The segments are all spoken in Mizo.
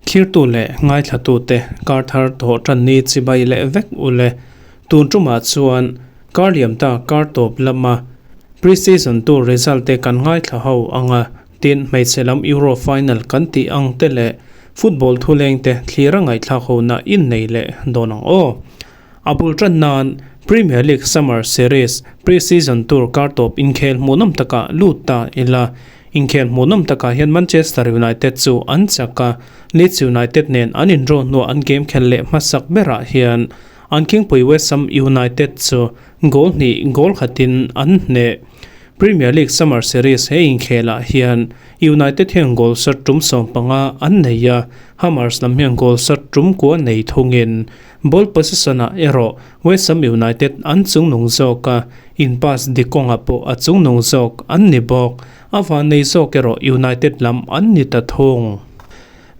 Thirtu leh ngaithlatute kar thar tawh tan ni chibai leh vek u le. Tun tumah chuan kar liam ta kar tawp lama pre-season tour result te kan ngaithla ho ang a, tin hmeichhe lam Euro final kan tih ang te leh football thuleng te thlir a ngaihthlak ho na innei leh dawn ang aw. A bul tan nan Premier League Summer Series pre-season tour kar tawp inkhel hmuhnawm takah lut ta ila. Inkhel hmuhnawm takah hian Manchester United chu an chak a, Leeds United nen an indraw hnuah an game khel leh hmasak berah hian an khingpui West Ham United chu goal hnih goal khatin an hneh. Premier League Summer Series he inkhelah hian United hian goal shot tum 15 an nei a, Hammers lam hian goal shot tum kua nei thungin Ball possession-ah erawh West Ham United an chungnung zawk a, in pass dik kawngah pawh a chungnung zawk an ni bawk. A vannei zawk erawh United lam an ni ta thung.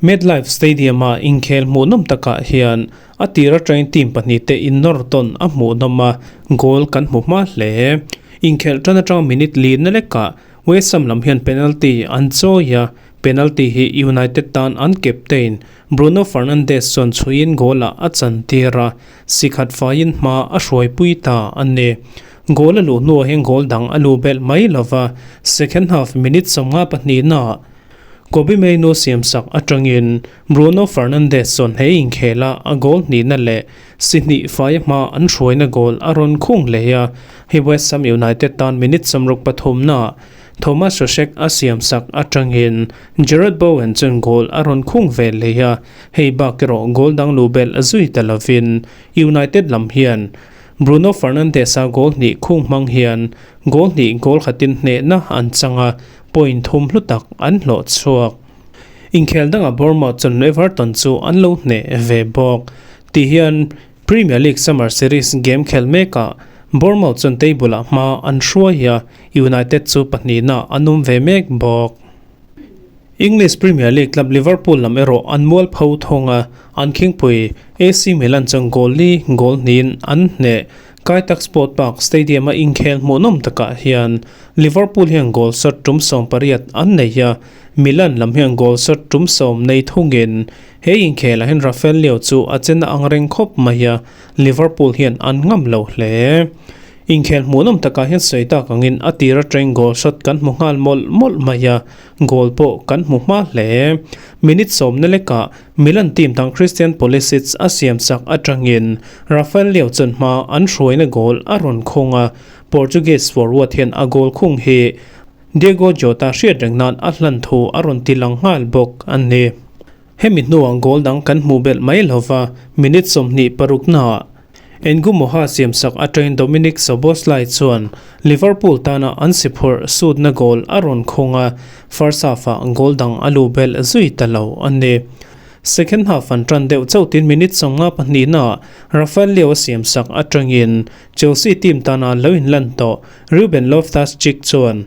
MetLife Stadium-a inkhel hmuhnawm takah hian a tir atangin team pahnihte innawr tawn a hmuhnawm a, goal kan hmu hma hle. Inkhelh tan atanga minute li na lekah West Ham lam hian penalty an chawi a, penalty hi United tan an captain Bruno Fernandes chuan chhuiin goal-ah a chantir a, si khat faiin hma a hruaipui ta a ni. Goal a luh hnuah hian goal dang a luh belh mai lo va, second half minute 52 naah Kobbie Mainoo siamsak atangin Bruno Fernandes chuan he inkhela a goal hnihna leh si hnih faia hma an hruaina goal a rawn khung leh a, hei West Ham United tan minute 63 naah Thomas Soucek a siamsak atangin Jarrod Bowen chuan goal a rawn khung ve leh a, hei bak erawh goal dang luh belh zui ta lovin United lam hian Bruno Fernandes-a goal hnih khung hmang hian goal hnih goal khatin hnehna an chang a, point thum hlu tak an hlawh chhuak. Inkhel dangah Bournemouth chuan Everton chu an lo hneh ve bawk. Ti hian Premier League Summer Series game khel mekah Bournemouth chuan table-ah hma an hruai a, United chu pahnihna an awm ve mek bawk. English Premier League club Liverpool lam erawh an mual pho thawng a, an khingpui AC Milan chuan goal li goal hnihin an hneh. Kai Tak Sport Park Stadium-a inkhel hmuhnawm takah hian Liverpool hian goal shot tum 18 an nei a, Milan lam hian goal shot tum 10 nei thungin he inkhelah hian Rafael Leao chu a chen a angreng khawp mai a, Liverpool hian an ngam lo hle. Inkhel hmuhnawm takah hian sawi tak angin a tir atangin goal shot kan hmu nghal mawlh mawlh mai a, goal pawh kan hmu hma hle. Minute 10 na lekah Milan team dang Christian Pulisic a siam chak atangin Rafael Leao chuan hma an hruaina goal a rawn khung a, Portuguese forward hian a goal khung hi Diego Jota hriat reng nan a hlan thu a rawn ti lang nghal bawk a ni. Hemi hnuah goal dang kan hmuh belh mai lova, minute 26 naah Ngumoha siamsak atangin Dominik Szoboszlai chuan Liverpool tana an si phurh sutna goal a rawn khung a, first half-ah goal dang a luh belh zui ta lo a ni. Second half an tan deuh chauh tin minute 52 naah Rafael Leao a siamsak atangin Chelsea team tana lo inlan tawh Ruben Loftus-Cheek chuan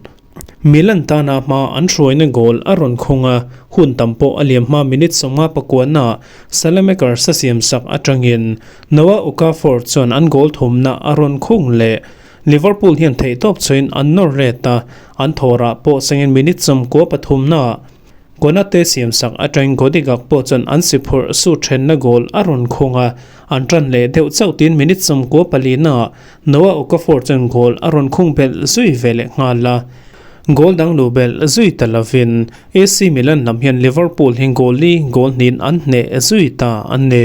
Milan tana hma an hruaina goal a rawn khung a, hun tam pawh a liam hma minute 59 naah Saelemaekers a siamsak atangin Noah Okafor chuan an goal thumna a rawn khung leh. Liverpool hian theihtawp chhuahin an nawr let a, an thawrah pawh sengin minute 93 naah Konate siamsak atangin Cody Gakpo chuan an si phurh su thenna goal a rawn khung a, an tan leh deuh chauh tiin minute 94 naah Noah Okafor chuan goal a rawn khung belh zui ve leh nghal a. Goal dang luh belh zui ta lovin AC Milan lam hian Liverpool hi goal li goal hnihin an hneh zui ta a ni.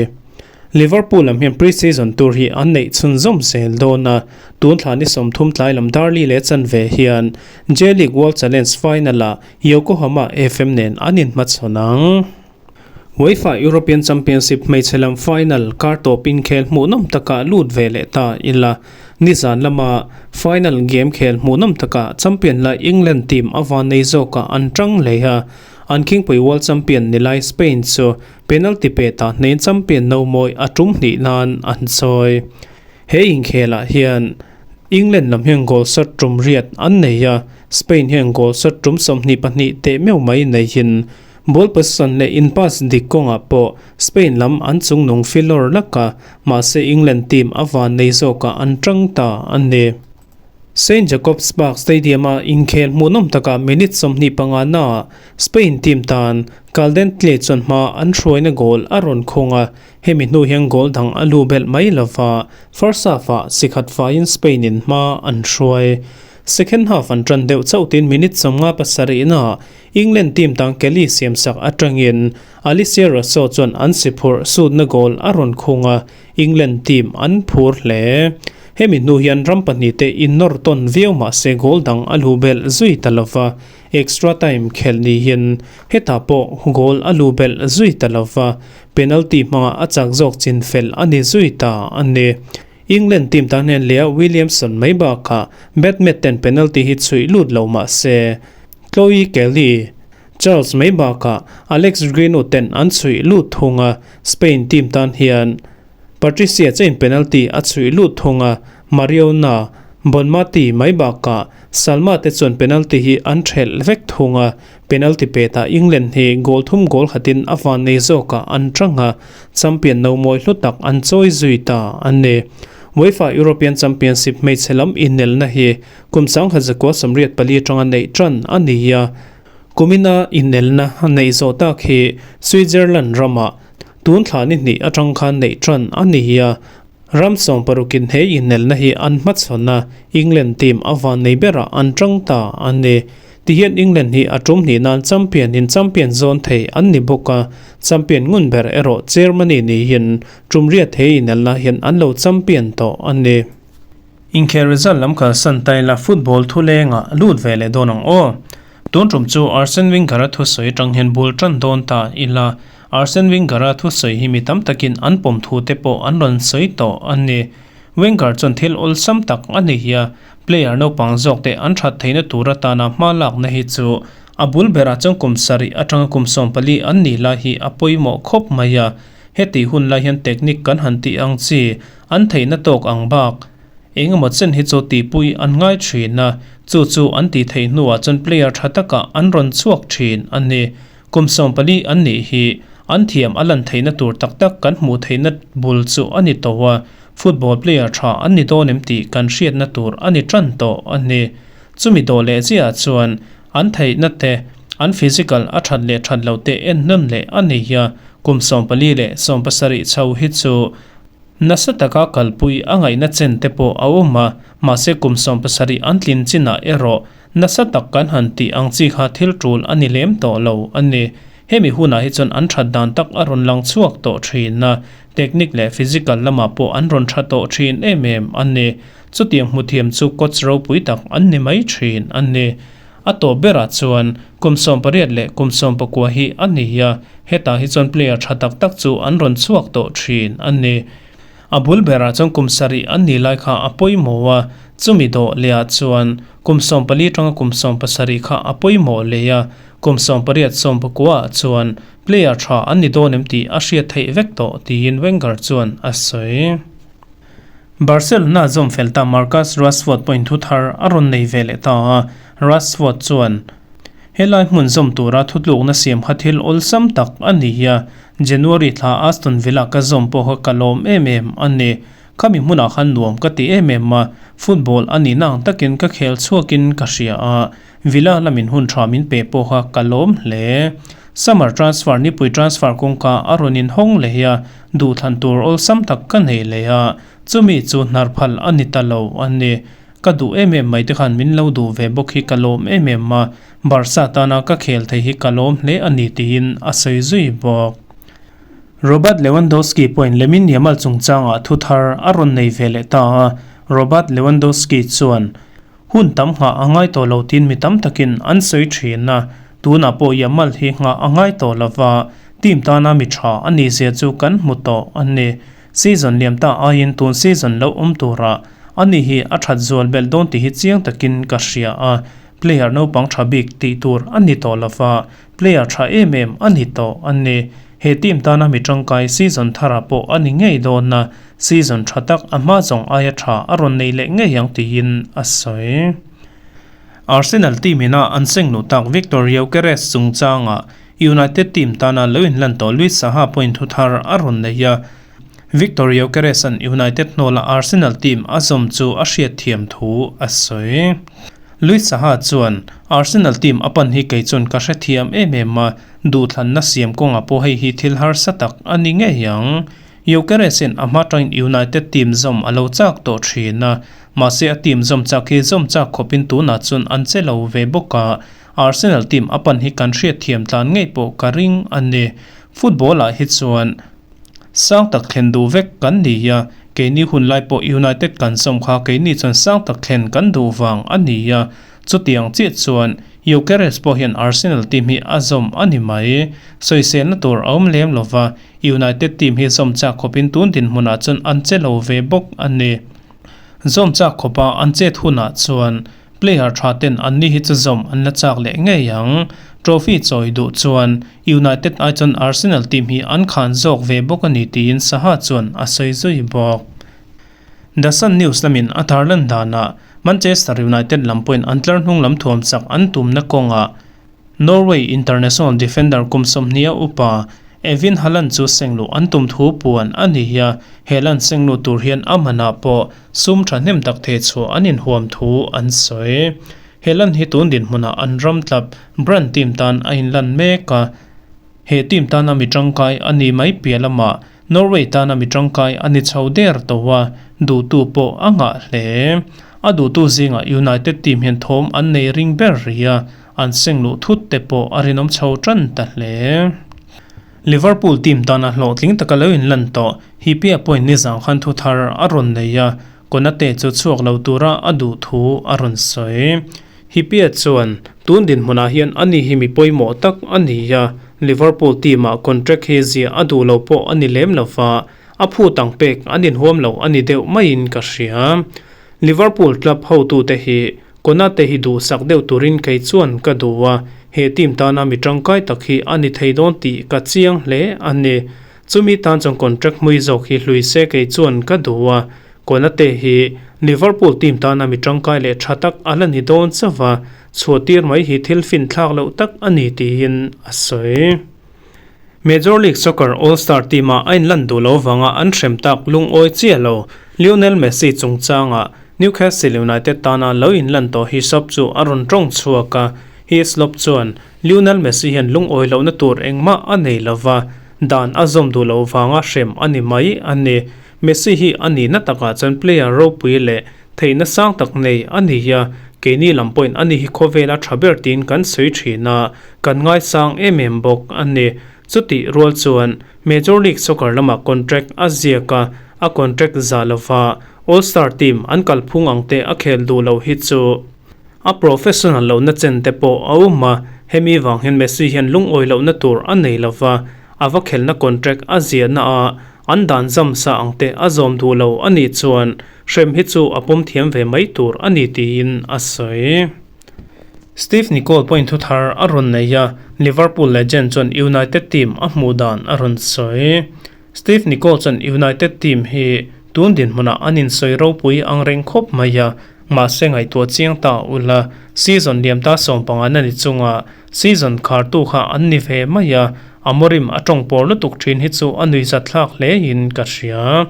Liverpool lam hian pre-season tur hi an neih chhunzawm zel dawn a, tun thla ni 30 tlai lam Darley leh chanve hian J-League World Challenge final-ah Yokohama FM nen an inhmachhawn ang. UEFA European Championship hmeichhe lam final kar tawp inkhel hmuhnawm takah lut ve leh ta ila. Nizan lama final game khel hmuhnawm takah champion lai England team a van nei zawkah an tang leh a, an khingpui world champion ni lai Spain chu penalty pe ta hnein champion no mawi a tum hnih nan an chawi. He inkhelah hian England lam hian goal shot tum riat an nei a, Spain hian goal shot tum 22 teh meuh mai neihin ball possession leh in pass dik kawngah pawh Spain lam an chungnung filawr lak a, mahse England team a van nei zawkah an tang ta a ni. St Jacobs Park Stadium-a inkhel hmuhnawm takah minute 25 naah Spain team tan Caldentey chuan hma an hruaina goal a rawn khung a, hemi hnu hian goal dang a lu belh mai lova, first half-ah sikhat faiin Spain in hma an hruai. Second half an tan deuh chauh tin minute 57 naah England team tan Kelly siamsak atangin Alicia Rosso chuan an si phurh sutna goal a rawn khung a, England team an phur hle. Hemi hnu hian ram pahnihte innawr tawn viau mah se goal dang a lu belh zui ta lova, extra time khelh niin hetah pawh goal a lu belh zui ta lova, penalty hmanga a chak zawk chin fel a ni zui ta a ni. England team tan hian Leah Williamson mai bakah Batman ten penalty hi chhuih lut lo mah se Chloe Kelly, Charles mai bakah Alex Greenwood ten an chhuih lut thung a, Spain team tan hian Patricia chain penalty a chhuih lut thung a, Mariona Bonmati mai bakah Salma te chuan penalty hi an thelh vek thung a, penalty petah England hi goal thum goal khatin a van nei zawkah an tang a, champion no mawi hlu tak an chawi zui ta a ni. UEFA European Championship hmeichhe lam inelna hi kum 1984 atanga neih tan a ni a, Kumina inelna neih zawh tak hi Switzerland ramah tun thla ni hnih atang khan neih tan a ni a, ram 60in he inelna hi an hmachhawn a, England team a van nei berah an tang ta a ni. Tihian England hi a tum hnih nan champion in champion zawn thei an ni bawk a, champion ngun ber erawh Germany niin tum riat he inelna hian an lo champion tawh a ni. Inkhel result lam kalsan ta ila football thu lengah lut ve leh dawn ang aw. Tun tum chu Arsene Wenger-a thusawi atang hian bul tan dawn ta ila, Arsene Wenger-a thusawi hi mi tam takin an pawm thu te pawh an rawn sawi tawh a ni. Wenger chuan thil awlsam tak a ni hi a, player naupang zawk te an that theihna tur atana hma lakna hi chu a bul berah chuan kum 7 atanga kum 14 an nih lai hi a pawimawh khawp mai a. Heti hun lai hian technique kan han tih ang chi an theihna tawk ang bak engemaw chen hi chu tihpui an ngai thin a, chu chu an tih theih hnuah chuan player tha takah an rawn chhuak thin a ni. Kum 14 an nih hi an thiam a lan theihna tur tak tak kan hmuh theihna bul chu a ni tawh a, football player tha an ni dawn em tih kan hriatna tur a ni tan tawh a ni. Chumi dawh leh chiah chuan an theihna te, an physical a that leh that lo te en hnawn leh a ni hi a, kum 14 leh 17 chho hi chu nasa taka kalpui a ngaihna chen te pawh a awm a, mahse kum 17 an tlin chinah erawh nasa tak kan han tih ang chi kha thil tul a ni lem tawh lo a ni. Hemi hunah hi chuan an that dan tak a rawn lang chhuak tawh thin a, technique leh physical lamah pawh an rawn tha tawh thin em em a ni. Chutiang hmuthiam chu coach ropui tak an ni mai thin a ni. A tawp berah chuan kum 18 leh kum 19 hi a ni a, hetah hi chuan player tha tak tak chu an rawn chhuak tawh thin a ni. A bul berah chuan kum 7 an nih lai kha a pawimawh a, chumi dawh lehah chuan kum 14 tanga kum 17 kha a pawimawh leh a, kum 18 19 ah chuan player tha an ni dawn em tih a hriat theih vek tawh tiin Wenger chuan a sawi. Barcelona zawm fel ta Marcus Rashford pawhin thu thar a rawn nei ve leh ta a, Rashford chuan helai hmun zawm tura thutlukna siam kha thil awlsam tak a ni a, January thla Aston Villa ka zawm pawh kha ka lawm em em a ni. Khami hmunah khan nuam ka ti em em a, football a nihna ang takin ka khel chhuakin ka hria a, Villa lamin hun tha min pe pawh kha ka lawm hle. Summer transfer nipui transfer kawngka a rawn inhawng leh a, duhthlan tur awlsam tak ka nei leh a, chumi chu hnar phal a ni ta lo a ni. Ka duh em em mai te khan min lo duh ve bawk hi ka lawm em em a, Barca tana ka khel thei hi ka lawm hle a ni tiin a sawi zui bawk. Robert Lewandowski pawhin Lamine Yamal chungchangah thu thar a rawn nei ve leh ta a, Robert Lewandowski chuan hun tam nghah a ngai tawh lo tiin mi tam takin an sawi thin a, tunah pawh Yamal hi nghah a ngai tawh lova, team tana mi tha a nih zia chu kan hmu tawh a ni. Season liam ta aiin tun season lo awm turah ani hi a that zual belh dawn tih hi chiang takin ka hria a, player naupang tha bik tih tur a ni tawh lova, player tha em em a ni tawh a ni. He team tana mi tangkai season tharah pawh a ni ngei dawn a, season tha tak a hma zawng aia tha a rawn nei leh ngei ang tiin a sawi. Arsenal team ina an seng luh tak Victor Gyökeres chungchangah United team tana lo inlan tawh Luis Saha pawhin thu thar a rawn nei a. Viktor Gyokeres-a'n United hnawla Arsenal team a zawm chu a hriatthiam thu a sawi. Luis Saha chuan, Arsenal team a pan hi kei chuan ka hrethiam em em a, duhthlanna siam kawngah pawh hei hi thil harsa tak a ni ngei ang. Gyokeres-in a hma tangin United team zawm a lo chak tawh thin a, mahse a team zawm chak hi zawm chak khawpin tunah chuan an che lo ve bawk a, Arsenal team a pan hi kan hriatthiam tlan ngei pawh ka ring a ni. Football-ah hi chuan sang tak thlen duh vek kan ni a, keini hun lai pawh United kan zawm kha keini chuan sang tak thlen kan duh vang a ni a, chutiang chiah chuan Gyökeres pawh hian Arsenal team hi a zawm a ni mai. Sawiselna tur a awm lem lo va, United team hi zawm chak khawpin tun dinhmunah chuan an che lo ve bawk a ni. Zawm chak khawpa an chet hunah chuan Player tha ten anni hi chu zawm an la chak leh ngei ang. Trophy chawi duh chuan United ai chuan Arsenal team hi an khan zawk ve bawk a ni tiin Saha chuan a sawi zui bawk. The Sun News lamin a tarlan danah Manchester United lam pawhin an tlar hnung lam thuam chak an tumna kawngah Norway international defender kum 20 upa Evin Haaland chu sengluh an tum thu puan a ni a, he lan sengluh tur hian a manah pawh sum thahnem tak thei chhuah an inhuam thu an sawi. He lan hi tun dinhmunah an ram tlap Brann team tan a inlan mek a, he team tana mi tangkai a ni mai piah lamah Norway tana mi tangkai a ni chho der tawh a, duhtu pawh a ngah hle. A duhtu zingah United team hian thawm an nei ring ber rih a, An seng luh thut te pawh a rinawm chho tan ta hle. Liverpool team tana hlawhtling taka lo inlan tawh Hipia pawhin nizang khan thu thar a rawn nei a, Konate chu chhuak lo tura a duh thu a rawn sawi. Hipia chuan, Tun dinhmunah hian ani hi mi pawimawh tak a ni a, Liverpool team-ah contract hi ziah a duh lo pawh a ni lem lo va, a phut ang pek an inhuam lo a ni deuh maiin ka hria. Liverpool club hotute hi Konate hi duhsak deuh turin kei chuan ka duh a, he team tana mi tangkai tak hi a ni thei dawn tih ka chiang hle a ni. Chumi tan chuan contract hmui zawk hi hlui se kei chuan ka duh a, Konate hi Liverpool team tana mi tangkai leh tha tak a la ni dawn chauh a, chhuahtir mai hi thil finthlak loh tak a ni tiin a sawi. Major League Soccer All-Star team-ah a inlan duh lo vanga an hrem tak lungawi chiah lo Lionel Messi chungchangah Newcastle United tana lo inlan tawh Hislop chu a rawn tawng chhuak a. Hislop chuan, Lionel Messi hian lungawi lohna tur engmah a nei lo va, dan a zawm duh loh vanga hrem a ni mai a ni. Messi hi a nihna takah chuan player ropui leh Theihna sang tak nei a ni a, keini lam pawhin a ni hi khawvela tha ber tiin kan sawi thin a, kan ngaisang em em bawk a ni. Chutih rual chuan Major League Soccer lamah contract a ziak a, a contract zah lova All-Star team an kalphung ang te a khel duh loh hi chu a professional lohna chen te pawh a awm a, hemi vang hian Messi hian lungawi lohna tur a nei lova, a va khelna contract a ziahna a an dan zam sa ang te a zawm duh lo a nih chuan Hrem hi chu a pawm thiam ve mai tur a ni tiin a sawi. Steve Nicol pawhin thu thar a rawn nei a, Liverpool legend chuan United team a hmuh dan a rawn sawi. Steve Nicol chuan United team hi tun dinhmunah an insawi ropui ang reng khawp mai a, mahse ngaihtuah chiang ta ula, season liam ta 15 na ni chunga season khartu kha an ni ve mai a, Amorim a tawng pawr lutuk thin hi chu a nuihzatthlak hlein ka hria.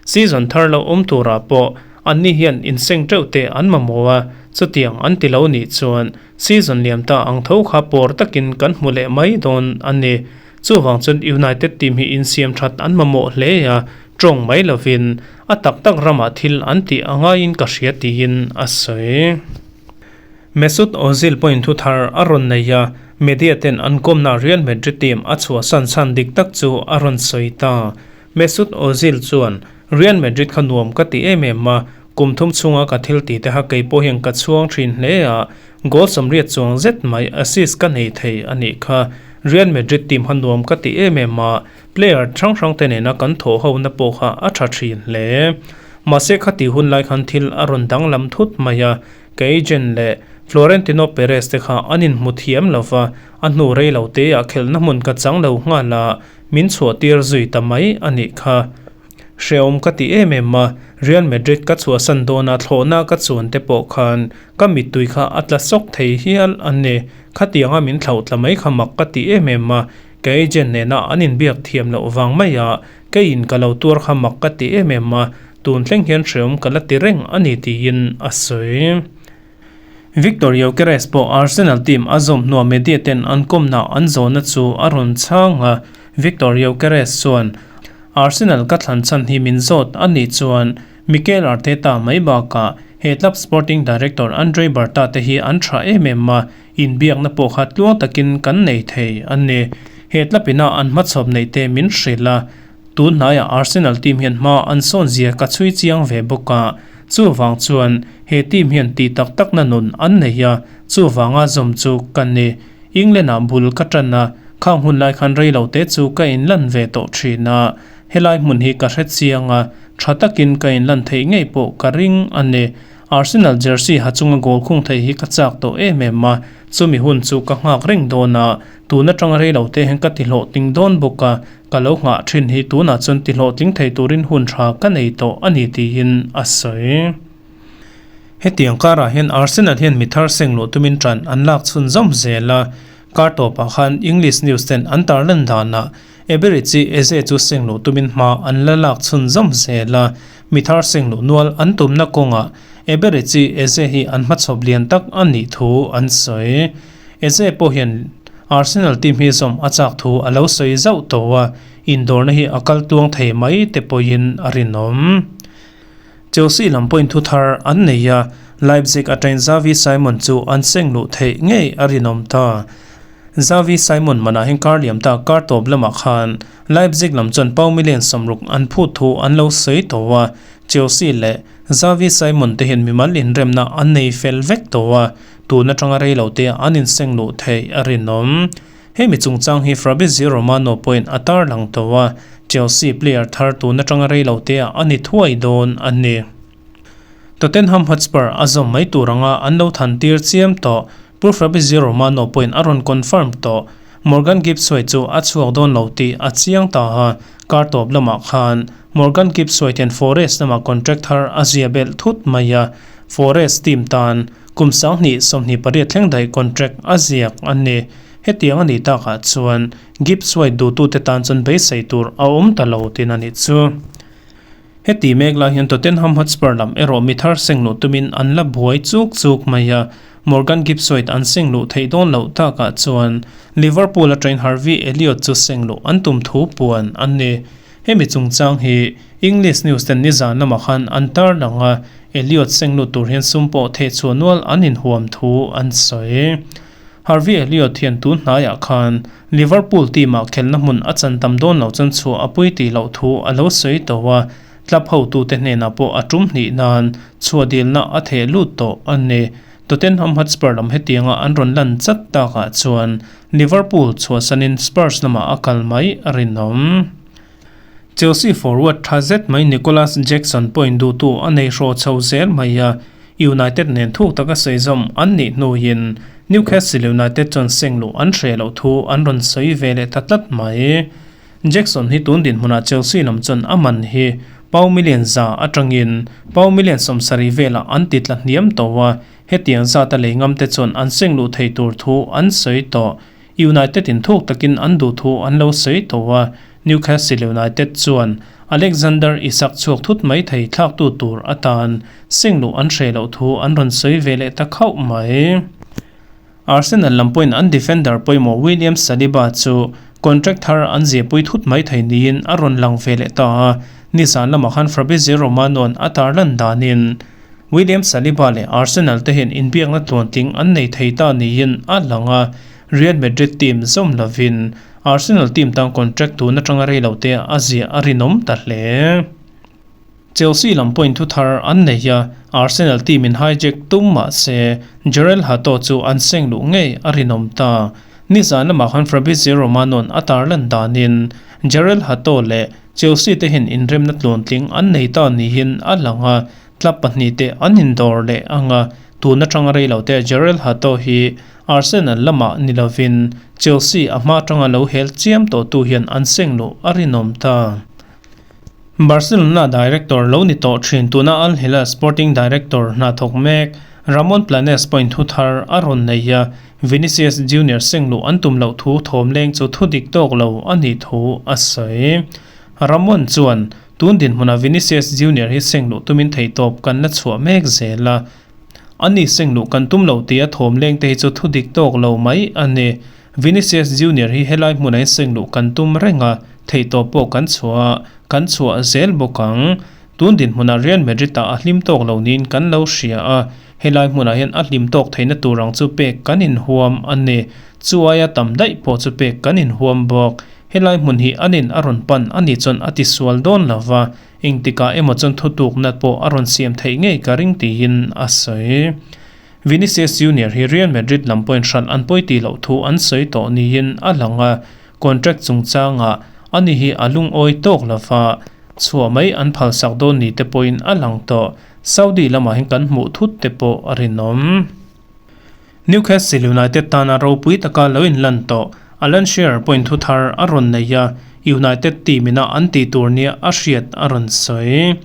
Season thar lo awm turah pawh anni hian inseng teuh te an mamawh a, chutiang an ti lo nih chuan season liam ta ang tho kha pawr takin kan hmu leh mai dawn a ni. Chuvang chuan United team hi insiam that an mamawh hle a, tawng mai lovin a tak tak ramah thil an tih a ngaiin ka hria tiin a sawi. Mesut Ozil pawhin thu thar a rawn nei a, media ten an kawmna Real Madrid team a chhuahsan chhan dik tak chu a rawn sawi ta. Mesut Ozil chuan, Real Madrid kha nuam ka ti em em a, kum thum chhunga ka thil tih te kha kei pawh hian ka chhuang thin hle a, goal 80 chuang zet mai assist ka nei thei a nih kha. Real Madrid team kha nuam ka ti em em a, player hrang hrang te nena kan thawh ho na pawh kha a tha thin hle. Mahse khati hun lai khan thil a rawn danglam thut mai a, ka agent leh Florentino Perez te kha an inhmu thiam lo va, a hnu rei lo te ah khelhna hmun ka chang lo nghal a, Min chhuahtir zui ta mai a nih kha. Hrehawm ka ti em em a, Real Madrid ka chhuahsan dawna thlawhna ka chuan te pawh khan ka mittui kha a tla sawk thei hial a ni. Khatianga min thlauh tla mai kha mak ka ti em em a, Ka agent nena an inbiak thiam loh vang mai a, keiin ka lo tuar kha mak ka ti em em a, tun thleng hian hreawm ka la ti reng a ni tiin a sawi. Victor Gyokeres pawh Arsenal team a zawm hnuah media ten an kawmna an zawhna chu a rawn chhang a, Victor Gyokeres chuan, Arsenal ka thlan chhan hi min zawt a nih chuan Mikel Arteta mai bakah he club sporting director Andre Berta te hi an tha em em a, inbiakna pawh kha tluang takin kan nei thei a ni. He club ina an hmachhawp neih te min hrilh a, Tun hnaiah Arsenal team hian hma an sawn zia ka chhui chiang ve bawk a, chuvang chuan he team hian tih tak takna nun an nei a, chuvanga zawm chu ka ni. England-ah bul ka tan a, khang hun lai khan rei lo te chu ka inlan ve tawh thin a, helai hmun hi ka hre chiang a, tha takin ka inlan theih ngei pawh ka ring a ni. Arsenal jersey ha chunga goal khung thei hi ka chak tawh em em a, chumi hun chu ka nghak reng dawn a, tun atanga rei lo te hian ka ti hlawhtling dawn bawk a, Ka lo nghah thin hi tunah chuan ti hlawhtling thei turin hun tha ka nei tawh a ni tiin a sawi. Hetiang karah hian Arsenal hian mi thar seng luh tumin tan an lak chhun zawm zel a, kar tawpah khan English news ten an tarlan danah Eberechi Eze chu seng luh tumin hma an la lak chhun zawm zel a, mi thar seng luh nual an tumna kawngah Eberechi Eze hi an hmachhawp lian tak a nih thu an sawi. Eze pawh hian Arsenal team hi zawm a chak thu a lo sawi zauh tawh a, indawrna hi a kal tuang thei mai te pawhin a rinawm. Chelsea lam pawhin thu thar an nei a, Leipzig atangin Xavi Simon chu an seng luh theih ngei a rinawm ta. Xavi Simon manah hian kar liam ta kar tawp lamah khan Leipzig lam chuan pau million 60 an phut thu an lo sawi tawh a, Chelsea leh Xavi Simon te hian mimal inremna an nei fel vek tawh a, Tun atanga rei lo te an inseng luh theih a rinawm. Hemi chungchang hi Fabrizio Romano pawhin a tarlang tawh a, Chelsea player thar tun atanga rei lo te ah a ni thuai dawn a ni. Tottenham Hotspur a zawm mai tur anga an lo than tir chiam tawh. Pu Fabrizio Romano pawhin a rawn confirm tawh. Morgan Gibbs-White chu a chhuak dawn lo tih a chiang ta a, kar tawp lamah khan Morgan Gibbs-White hian Forest lamah contract thar a zia belh thut mai a, Forest team tan Kum 2028 thleng daih contract a ziak a ni. Hetiang a nih takah chuan Gibbs White duhtute tan chuan beisei tur a awm ta lo tin a nih chu. Heti mek lai hian Tottenham Hotspur lam erawh mi thar seng luh tumin an la buai chuk chuk mai a, Morgan Gibbs White an seng luh theih dawn loh takah chuan Liverpool atangin Harvey Elliott chu seng luh an tum thu puan a ni. Hemi chungchang hi English news ten nizan lamah khan an tarlang a, Elliot seng lut tur hian sum pawh theh chhuah nual an inhuam thu an sawi. Harvey Elliott hian tun hnaiah khan Liverpool team-ah khelna hmun a chan tam dawn loh chuan chhuah a pui tih loh thu a lo sawi tawh a, club hotute hnenah pawh a tum hnih nan chhuah dilna a theh lut tawh a ni. Tottenham Hotspur lam hetianga an rawn lan chat takah chuan Liverpool chhuahsanin Spurs lamah a kal mai a rinawm. Chelsea forward tha zet mai Nicolas Jackson pawhin duhtu a nei hraw chho zel mai a, United nen thuk taka sawi zawm an nih hnuin Newcastle United chuan seng luh an hreh loh thu an rawn sawi ve leh ta tlat mai. Jackson hi tun dinhmunah Chelsea lam chuan a man hi pau million za atangin pau million 70 velah an ti tla hniam tawh a, Hetiang zata lei ngam te chuan an seng luh thei tur thu an sawi tawh. United in thuk takin an duh thu an lo sawi tawh a, Newcastle United chuan Alexander Isak chhuak thut mai thei thlaktu tur atan seng luh an hreh loh thu an rawn sawi ve leh ta khauh mai. Arsenal lam pawhin an defender pawimawh William Saliba chu contract thar an ziahpui thut mai thei niin a rawn lang ve leh ta a, nizan lamah khan Fabrizio Romano-a'n a tarlan danin William Saliba leh Arsenal te hian inbiakna tluantling an nei thei ta niin a lang a, Real Madrid team zawm lovin Arsenal team tan contract tun atanga rei lo te a ziah a rinawm ta hle. Chelsea lam pawhin thu thar an nei a, Arsenal team in hijack tum mah se Jorrel Hato chu an seng luh ngei a rinawm ta. Nizan lamah khan Fabrizio Romano-a'n a tarlan danin Jorrel Hato leh Chelsea te hian inremna tluantling an nei ta niin a lang a, club pahnihte an indawr leh ang a, tun atanga rei lo te Jorrel Hato hi Arsenal lamah ni lovin Chelsea a hma atanga lo hel chiam tawhtu hian an seng luh a rinawm ta. Barcelona director lo ni tawh thin tuna Al Hilal sporting director hna thawk mek. Ramon Planes pawhin thu thar a rawn nei a, Vinicius Junior seng luh an tum loh thu thawm leng chu thu dik tawk lo a nih thu a sawi. Ramon chuan, Tun dinhmunah Vinicius Junior hi seng luh tumin theihtawp kan la chhuah mek zel a. Ani seng luh kan tum loh tia thawm leng te hi chu thu dik tawk lo mai a ni. Vinicius Junior hi helai hmunah hian seng luh kan tum reng a, theihtawp pawh kan chhuah a, kan chhuah zel bawk ang. Tun dinhmunah Real Madrid ah a hlim tawk lo niin kan lo hria a, helai hmunah hian a hlim tawk theihna tur ang chu pek kan inhuam a ni. Chu aia tam daih pawh chu pek kan inhuam bawk. Helai hmun hi anin a rawn pan a nih chuan a tisual dawn lo va, engtikah emaw chuan thutukna pawh a rawn siam theih ngei ka ring tiin a sawi. Vinicius Junior hi Real Madrid lam pawhin hralh an pawi tih loh thu an sawi tawh niin a lang a, contract chungchangah ani hi a lungawi tawk lo va, chhuah mai an phalsak dawn ni te pawhin a lang tawh. Saudi lamah hian kan hmuh thut te pawh a rinawm. Newcastle United tana ropui taka lo inlan tawh Alan Shearer pawhin thu thar a rawn nei a, United team ina an tih tur nia a hriat a rawn sawi.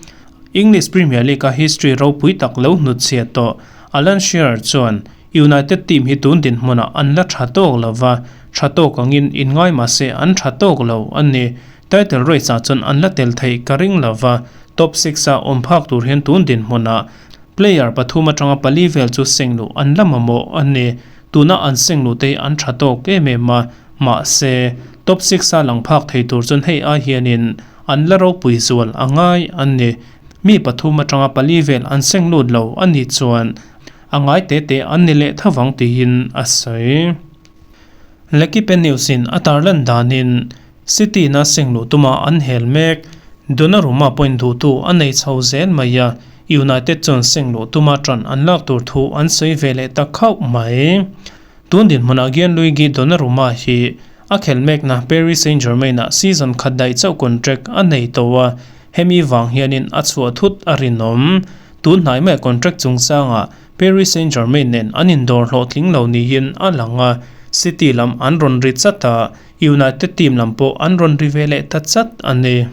English Premier League-a history ropui tak lo hnutchhiah tawh Alan Shearer chuan United team hi tun dinhmunah an la tha tawk lo va, tha tawk angin inngai mah se an tha tawk lo a ni. Title race-ah chuan an la tel theih ka ring lo va, top six-a awm phak tur hian tun dinhmunah Player pathum atanga pali vel chu sengluh an la mamawh a ni. Tuna an sengluh te hi an tha tawk em em a, mahse, top six a lang phak thei tur chuan hei ai hianin an la ropui zual a ngai a ni. Mi pathum atanga pali vel an senglut lo a nih chuan a ngai te te an ni leh thavang tiin a sawi. L'Equipe News in a tarlan danin City na sengluh tuma an hel mek. Donnarumma pawhin duhtu a nei chho zel mai a, United chuan sengluh tuma ṭan an lak tur thu an sawi ve leh ta khauh mai. Tun dinhmunah Gianluigi Donnarumma hi a khel mekna Paris Saint-Germain-ah season khat daih chauh contract a nei tawh a, hemi vang hianin a chhuah thut a rinawm. Tun hnai mai contract chungchangah Paris Saint-Germain nen an indawr hlawhtling lo niin a lang a, City lam an rawn ri chat a, United team lam pawh an rawn ri ve leh ta chat a ni.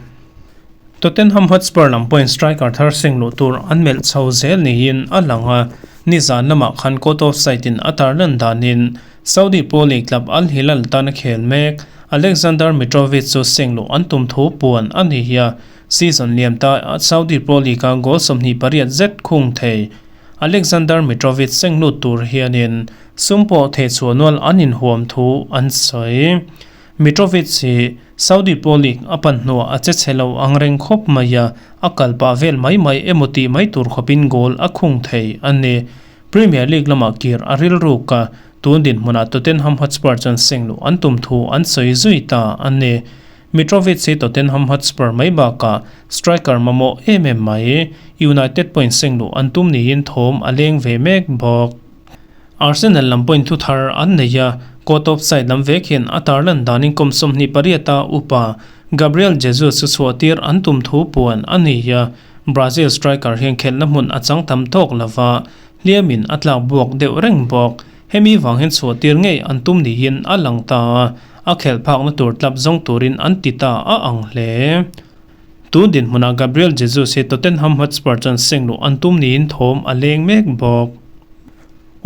Tottenham Hotspur lam pawhin striker thar seng luh tur an melh chho zel niin a lang a, nizan lamah khan caught offside in a tarlan danin Saudi Pro League club Al Hilal tan a khel mek. Aleksandar Mitrovic chu seng luh an tum thu puan a ni hi a, season liam ta Saudi Pro League a goal 28 zet khung thei Aleksandar Mitrovic seng lut tur hianin Sum pawh thehchhuah nual an inhuam thu an sawi. Mitrovic hi Saudi Pro League a pan hnuah a che chhe lo ang reng khawp mai a, a kal pah vel mai mai emaw tih mai tur khawpin goal a khung thei a ni. Premier League lamah kir a rilruk a, tun dinhmunah Tottenham Hotspur chuan seng luh an tum thu an sawi zui ta a ni. Mitrovic hi Tottenham Hotspur mai bakah striker mamawh em em mai, United pawhin seng luh an tum niin thawm a leng ve mek bawk. Arsenal lam pawhin thu thar an nei a, court of side lam vek hian a tarlan danin kum 28 a upa Gabriel Jesus chu chhuahtir an tum thu puan a ni a, Brazil striker hian khelhna hmun a chang tam tawk lova, hliamin a tlak buak deuh reng bawk. Hemi vang hian chhuahtir ngei an tum niin a lang ta a, a khelh phakna tur tlap zawng turin an ti ta a ang hle. Tun dinhmunah Gabriel Jesus hi Tottenham Hotspur chuan seng luh an tum niin thawm a leng mek bawk.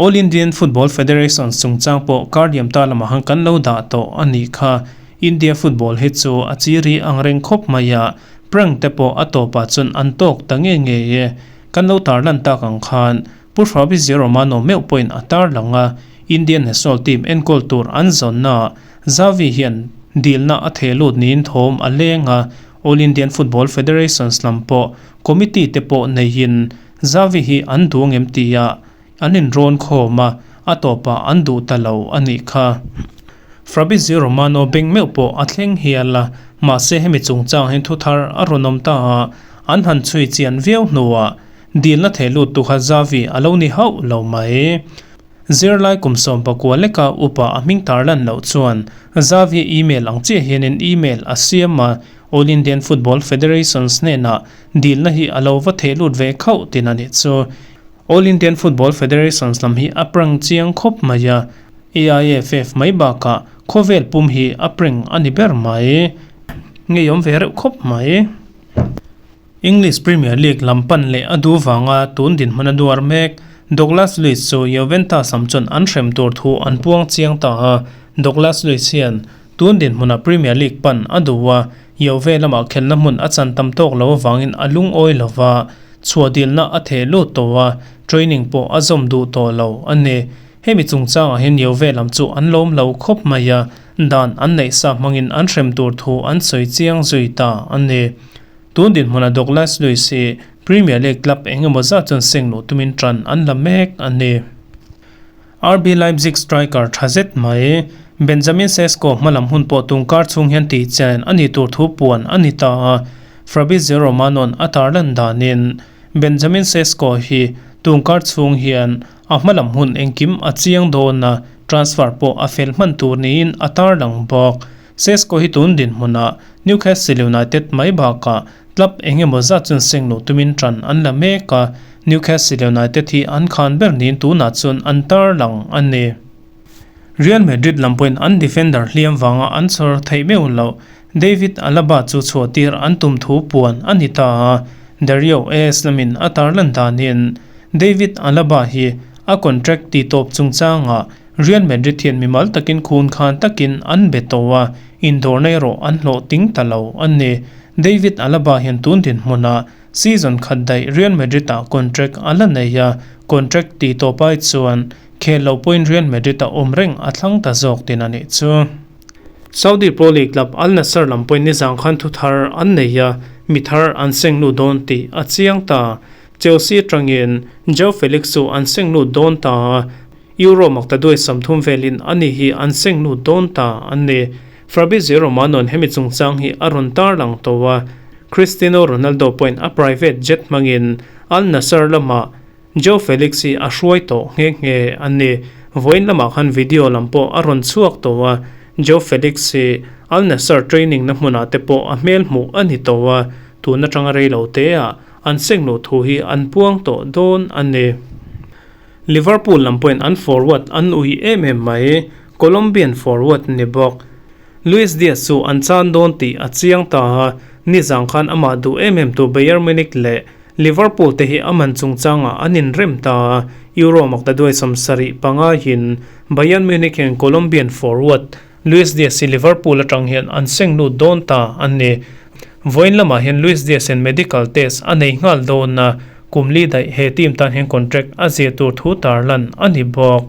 All Indian Football Federation chungchang pawh kar liam ta lamah han kan lo dah tawh a nih kha. India football hi chu a chiri ang reng khawp mai a, prank te pawh a tawpah chuan an tawk ta nge nge e. Kan lo tarlan tak ang khan Pu Fabrizio Romano meuh pawhin a tarlang a, Indian national team enkawl tur an zawnnaah Xavi hian dilna a theh lut niin thawm a leng a, All Indian Football Federations lam pawh committee te pawh neihin Xavi hi an duh angem tia an inrawn khawm a, a tawpah an duh ta lo a nih kha. Fabrizio Romano beng meuh pawh a thleng hial a, mahse hemi chungchang hian thu thar a rawn awm ta a, an han chhui chian viau hnuah dilna theh lut tu kha Xavi a lo ni hauh lo mai. Zirlai kum 19 leka upa a hming tar lan loh chuan Xavi email ang chiah hianin email a siam a, All Indian Football Federations hnenah dilna hi a lo va theh lut ve khauh tin a nih chu. All Indian Football Federations lam hi a prang chiang khawp mai a, AIFF mai bakah khawvel pum hi a prang a ni ber mai. Ngeiawm ve reuh khawp mai. English Premier League lam pan leh a duh vanga tun dinhmun a duar mek. Douglas Luiz chu Juventus lam chuan an hrem tur thu an puang chiang ta a, Douglas Luiz hian tun dinhmuna Premier League pan a duh a, Juve lamah khelna hmun a chan tam tawk lo avangin a lungawi lo va, chhuah dilna a theh lut tawh a, training pawh a zawm duh tawh lo a ni. Hemi chungchangah hian Juve lam chu an lawm lo khawp mai a, dan an neih sa hmangin an hrem tur thu an sawi chiang zui ta a ni. Tun dinhmuna Douglas Luiz hi Premier League club eng emaw zat chuan seng luh tumin tan an la mek a ni. RB Leipzig striker tha zet mai Benjamin Sesko hmalam hun pawh tungkar chhung hian tih chen a nih tur thu puan a ni ta a, Fabrizio Romano-a'n a tarlan danin Benjamin Sesko hi tungkar chhung hian a hmalam hun engkim a chiang dawn a, transfer pawh a fel hman tur niin a tarlang bawk. Sesko hi tun dinhmunah Newcastle United mai bakah club eng emaw zat chuan seng loh tumin tan an la mek a, Newcastle United hi an khan ber niin tunah chuan an tarlang a ni. Real Madrid lam pawhin an defender hliam vanga an chhawr theih meuh loh David Alaba chu chhuahtir an tum thu puan a ni ta a, Dario AS lamin a tarlan danin David Alaba hi a contract titawp chungchangah Real Madrid hian mimal takin khun khan takin an be tawh a, indawrna erawh an hlawh ting ta lo a ni. David Alaba hian tun dinhmunah season khat daih Real Madrid-ah contract a la nei a, contract tih tawp ai chuan khel lo pawhin Real Madrid-ah awm reng a thlang ta zawk tin a nih chu. Saudi Pro League club Al Nassr lam pawhin nizang khan thu thar an nei a, mi thar an seng lut dawn tih a chiang ta. Chelsea atangin Joao Felix chu an seng lut dawn ta a, Euro makta duai 30 velin a ni hi an seng lut dawn ta an ni. Fabrizio Romano-a'n hemi chungchang hi a rawn tarlang tawh a, Cristiano Ronaldo pawhin a private jet hmangin Al Nassr lamah Joao Felix hi a hruai tawh nghe nghe a ni. Vawiin lamah khan video lam pawh a rawn chhuak tawh a, Joao Felix hi Al Nassr training na hmunah te pawh a hmel hmuh a ni tawh a, tun atanga reilo teah an seng luh thu hi an puang tawh dawn a ni. Liverpool lam pawhin an forward an ui em em mai, Colombian forward ni bawk. Luis Diaz chu an chan dawn tih a chiang ta a, nizang khan amah duh em em tu Bayern Munich leh Liverpool te hi a man chungchangah an inrem ta a, Euro makta duai 75 in Bayern Munich hian Colombian forward Luis Diaz hi Liverpool atang hian an seng lut dawn ta a ni. Vawiin lamah hian Luis Diaz hian medical test a nei nghal dawn a, kum li daih he team tan hian contract a zir tur thu tarlan a ni bawk.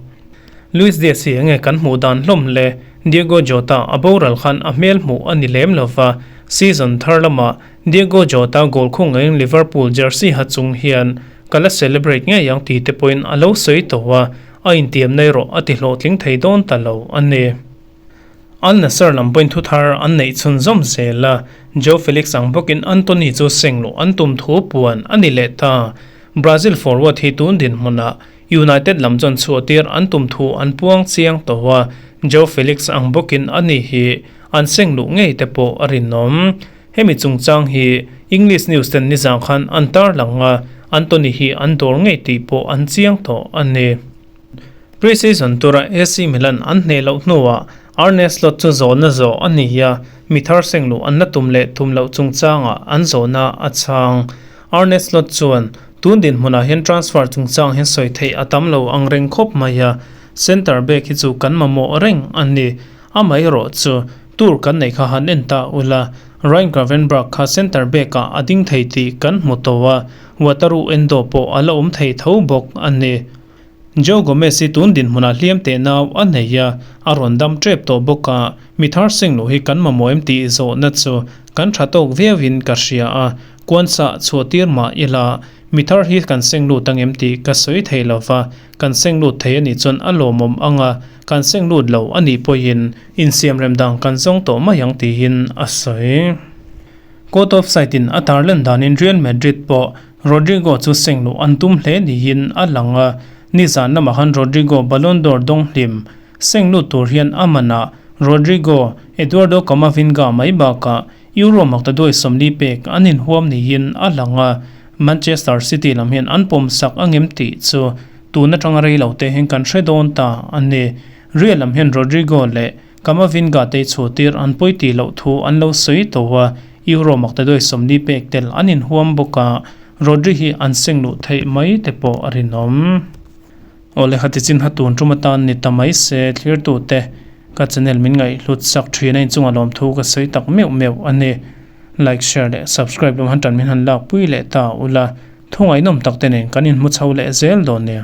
Luis Diaz hi enge kan hmuh dan hlawm le? Diego Jota a boral khan a hmel hmuh a ni lem lo va, season thar lamah Diego Jota goal khung ngeiin Liverpool jersey ha chung hian ka la celebrate ngei ang tih te pawhin a lo sawi tawh a, A intiam na erawh a ti hlawhtling thei dawn ta lo a ni. Al Nassr lam pawhin thuthar an neih chhunzawm zel a, Joao Felix ang bawkin Antony chu seng luh an tum thu puan a ni leh ta. Brazil forward hi tun dinhmunah United lam chuan chhuahtir an tum thu an puang chiang tawh a, Joao Felix ang bawkin a ni hi an seng luh ngei te pawh a rinawm. Hemi chungchang hi English news ten nizang khan an tarlang a, Antony hi an dawr ngei tih pawh an chiang tawh a ni. Pre-season tura AC Milan an hneh loh hnuah Arne Slot chu zawhna zawh a ni a, mi thar seng luh an la tum leh tum loh chungchangah an zawhna a chhang. Arne Slot chuan, Tun dinhmunah hian transfer chungchang hian sawi theih a tam lo ang reng khawp mai a, centre back hi chu kan mamawh reng a ni. Amaherawh chu Tour kan neih kha han en ta ula, Ryan Gravenberch kha centre back ah a ding thei tih kan hmu tawh a, Wataru Endo pawh a la awm thei tho bawk a ni. Joe Gomez hi tun dinhmunah hliam teh nau a nei a, a rawn dam tep tawh bawk a, mi thar seng loh hi kan mamawh em tih zawhna chu kan tha tawk viauin ka hria a, kuansa chhuah tir mah ila mi thar hi kan seng lut angem tih ka sawi thei lova, kan seng lut thei a nih chuan a lawmawm ang a, kan seng lut lo a nih pawhin Insiam rem dang kan zawng tawh mai ang tiin a sawi. Court of Side in a tarlan danin Real Madrid pawh Rodrygo chu seng luh an tum hle niin a lang a, nizan lamah khan Rodrygo Ballon d'Or dawng hlim seng lut tur hian a manah Rodrygo, Eduardo Camavinga mai bakah Euro makta duai 40 pek an inhuam niin a lang a, Manchester City lam hian an pawmsak angem tih chu tun atanga rei lo te hian kan hre dawn ta a ni. Real lam hian Rodrygo leh Camavinga te chhuahtir an pawi tih loh thu an lo sawi tawh a, Euro makta duai 40 pek tel an inhuam bawk a, Rodri hi an seng luh theih mai te pawh a rinawm. Awle khati chin ha tun tum atan ni ta mai se thlirtute ka channel min ngaihhlut sak thin a inchunga lawmthu ka sawi tak meuh meuh a ni. Like share leh subscribe lam han tan min han lakpui leh ta ula thungainawm tak te nen kan inhmu chho leh zel dawn nia.